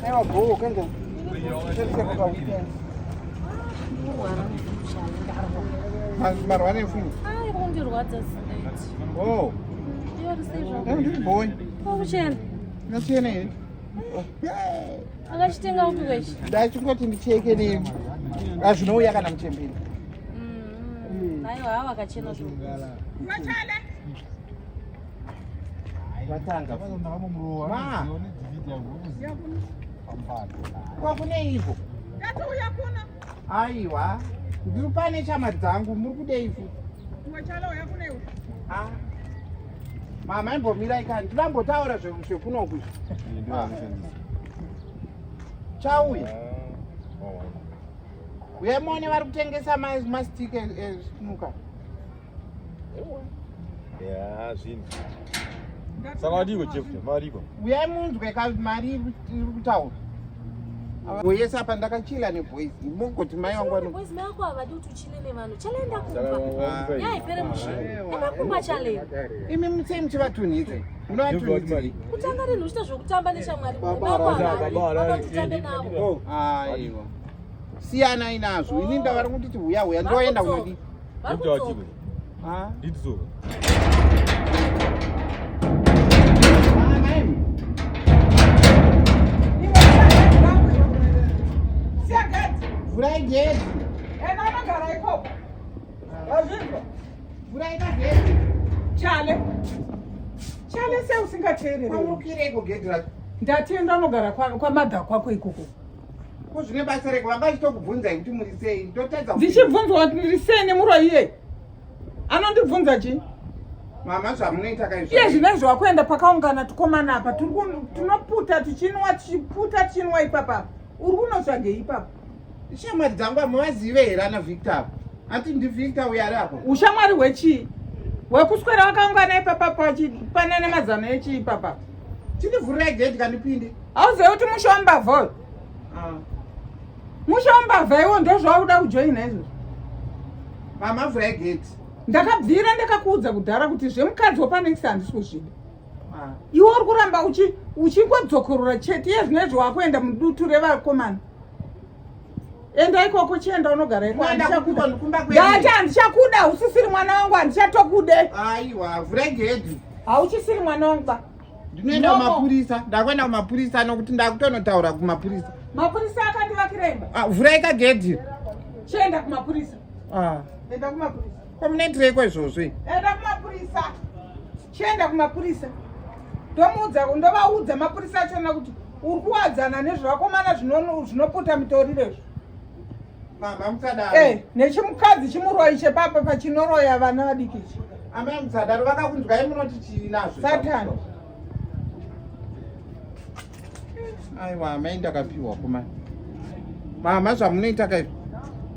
Aiwa bhoo kanje. Shandisa kwa weekend. Marwara efungu. Ai kundirwadza sineti. Oh. Iyo sei zvako? Ndiri bhoo. Kwakuchena. Ngachena here? Akachitenga upi kwechi? Ndachingoti ndicheke ne azvinouya kana muchembere. Aiwa hawa akachena zvokuti. Vatanga. Ma. Kwakune ivhu. Yatouya kuna. Aiwa. Ndiri pane chama dzangu muri kudei futi. Wachala uya kune iwe. Ah. Mama imbomirai kani. Ndinambotaura zvekunoku izvi. Chauya. Uye muone vari kutengesa mastick esnuka. Ya, zvinhu. Saka vadiko Jeff, mariko. Uyai munzwe ka mari iri kutaura. Boyesa apa ndakachila neboys. Mugoti mai wangu vano. Boys mai wako havadi kuti uchile nevanhu. Chale enda kumba. Nyaya ipere mushe. Enda kumba chale. Imi musei muchivatunhidze. Munovatunhidzei? Kutanga rinhu uchiita zvekutamba neshamwari. Mai wako havadi. Vanoda kuti utambe navo. Aiwa. Siyanai nazvo. Ini ndavari kunditi huya huya ndoenda kunodii? Vari kudzoka. Ah. Ndidzoka. Ah, nai. Siya gate. Vhurai gedhi. Ena anogara ikoko. Wazvinzwa? Vhurai kagedhi. Chale. Chale sei usingateereri? Kwamurukireko gedhi racho. Ndati enda unogara kwamadha kwako ikoko. Ko zvine basa reko vanga vachitokubvunzai kuti muri sei ndotadza Ndichibvunzwa kuti ndiri sei nemuroyi iyeye. Anondibvunza chii? Mama zvamunoita kaizvo. Iye zvinezvi wakuenda pakaungana tukomana apa tinoputa tichinwa tichiputa tichinwa ipapa. Uri kunotsvagei ipapa? Shamwari dzangu hamuvazive here ana Victor apa? Anti ndi Victor uyo ari apo. Ushamwari hwechii? Hwekuswera wakaungana ipapa pachipanana mazano echii ipapa? Chindivhurirai gedhi kandipinde. Hauzive kuti musha wembavha uyu? Ah. Musha wembavha iwo ndozvauda kujoina izvozvo. Mama vhurai gedhi. Ndakabvira ndakakuudza kudhara kuti zvemukadzi wepanext handisi kuzvida. Ah. Iwe uri kuramba uchingodzokorora chete iye zvino izvi wakuenda mudutu revakomana. Enda ikoko chienda unogara ikoko. Ndati handichakuda usisiri mwana wangu handichatokude. Aiwa vhurai gedhi. Hauchisiri mwana wangu ba. Ndinoenda kumapurisa. Ndakuenda kumapurisa nokuti ndakutonotaura kumapurisa. Mapurisa akandivakira imba. Ah, vhurai kagedhi. Chienda kumapurisa. Ah. Enda kumapurisa. Ko munoitireiko izvozvo? Enda kumapurisa. Chienda kumapurisa. Ndomuudza ndovaudza mapurisa achona kuti uri kuwadzana nezvevakomana zvinoputa mitoriro izvo. Mama musadaro. Eh, nechimukadzi chimuroyi chepapa pachinoroya vana vadiki ichi. Amai musadaro vakakunzwai munoti chii nazvo. Satan. Aiwa amai ndakapiwa kuma. Mama zvamunoita kaizvo.